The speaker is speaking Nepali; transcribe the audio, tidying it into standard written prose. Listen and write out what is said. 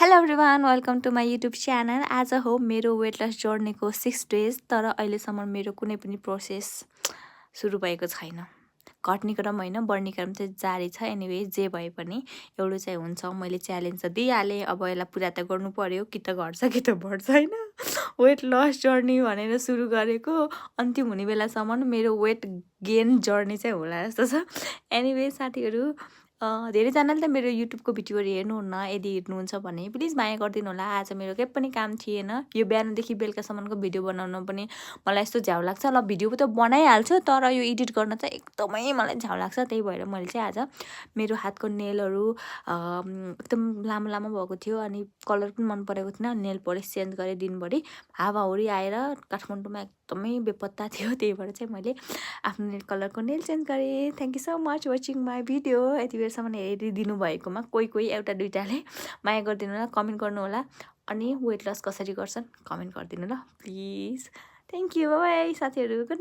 Hello everyone welcome to my YouTube channel. आज हो मेरो वेट लस जर्नीको 6 डेज, तर अहिलेसम्म मेरो कुनै पनि प्रोसेस सुरु भएको छैन। घट्ने क्रम होइन, बढ्ने क्रम चाहिँ जारी छ। एनिवे जे भए पनि एउटा चाहिँ हुन्छ, मैले च्यालेन्ज त दिइहालेँ, अब यसलाई पुरा त गर्नु पर्यो, कि त घट्छ कि त बढ्छ होइन। वेट लस जर्नी भनेर सुरु गरेको अन्तिम हुने बेलासम्म मेरो वेट गेन जर्नी चाहिँ होला जस्तो छ। एनिवे साथीहरू, धेरैजनाले त मेरो युट्युबको भिडियोहरू हेर्नुहुन्न, यदि हेर्नुहुन्छ भने प्लिज माया गरिदिनु होला। आज मेरो केही पनि काम थिएन, यो बिहानदेखि बेलुकासम्मको भिडियो बनाउन पनि मलाई यस्तो झ्याउ लाग्छ। ल भिडियो त बनाइहाल्छु, तर यो एडिट गर्न चाहिँ एकदमै मलाई झ्याउ लाग्छ। त्यही भएर मैले चाहिँ आज मेरो हातको नेलहरू एकदम लामो लामो भएको थियो, अनि कलर पनि मन परेको थिएन। नेल पलिस चेन्ज गरेँ दिनभरि, हावाहुरी आएर काठमाडौँमा एकदमै बेपत्ता थियो। त्यही भएर चाहिँ मैले आफ्नो नेल कलरको नेल चेन्ज गरेँ। Thank you so much watching my video. यति बेरसम्म हेरिदिनु भएकोमा कोही कोही एउटा दुइटाले माया गरिदिनु होला, कमेन्ट गर्नु होला, अनि वेट लस कसरी गर्छन् कमेन्ट गरिदिनु ल please. Thank you, by by साथीहरू, गुड